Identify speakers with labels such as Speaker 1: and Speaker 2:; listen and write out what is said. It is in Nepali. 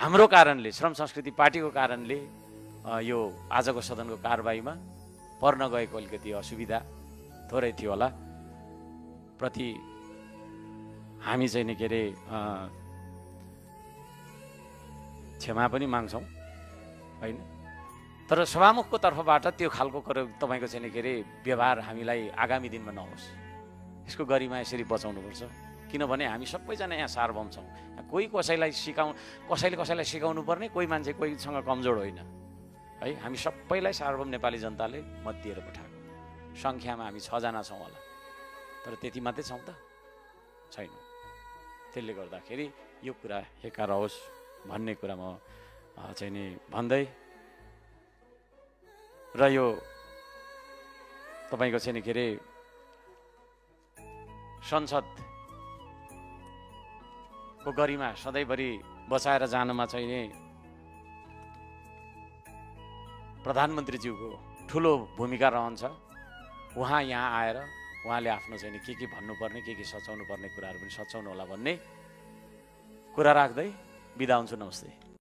Speaker 1: हाम्रो कारणले, श्रम संस्कृति पार्टीको कारणले यो आजको सदनको कारबाहीमा पर्न गएको अलिकति असुविधा थोरै थियो होला प्रति हामी चाहिँ नि के अरे क्षमा पनि माग्छौँ होइन। तर सभामुखको तर्फबाट त्यो खालको तपाईँको चाहिँ नि के अरे व्यवहार हामीलाई आगामी दिनमा नहोस्, यसको गरिमा यसरी बचाउनुपर्छ। किनभने हामी सबैजना यहाँ सार्वभौम छौँ। कोही कसैलाई कसैलाई सिकाउनु पर्ने, कोही मान्छे कोहीसँग कमजोर होइन है। हामी सबैलाई सार्वभौम नेपाली जनताले मत दिएर पठाएको। सङ्ख्यामा हामी 6 जना छौँ होला, तर त्यति मात्रै छौँ त छैनौँ। त्यसले गर्दाखेरि यो कुरा एका रहोस् भन्ने कुरा म चाहिँ नि भन्दै र यो तपाईँको चाहिँ नि के अरे संसदको गरिमा सधैँभरि बचाएर जानमा चाहिँ नि प्रधानमन्त्रीज्यूको ठुलो भूमिका रहन्छ। उहाँ यहाँ आएर उहाँले आफ्नो चाहिँ नि के भन्नुपर्ने, के सचाउनु पर्ने कुराहरू पनि सचाउनु होला भन्ने कुरा राख्दै बिदा हुन्छु। नमस्ते।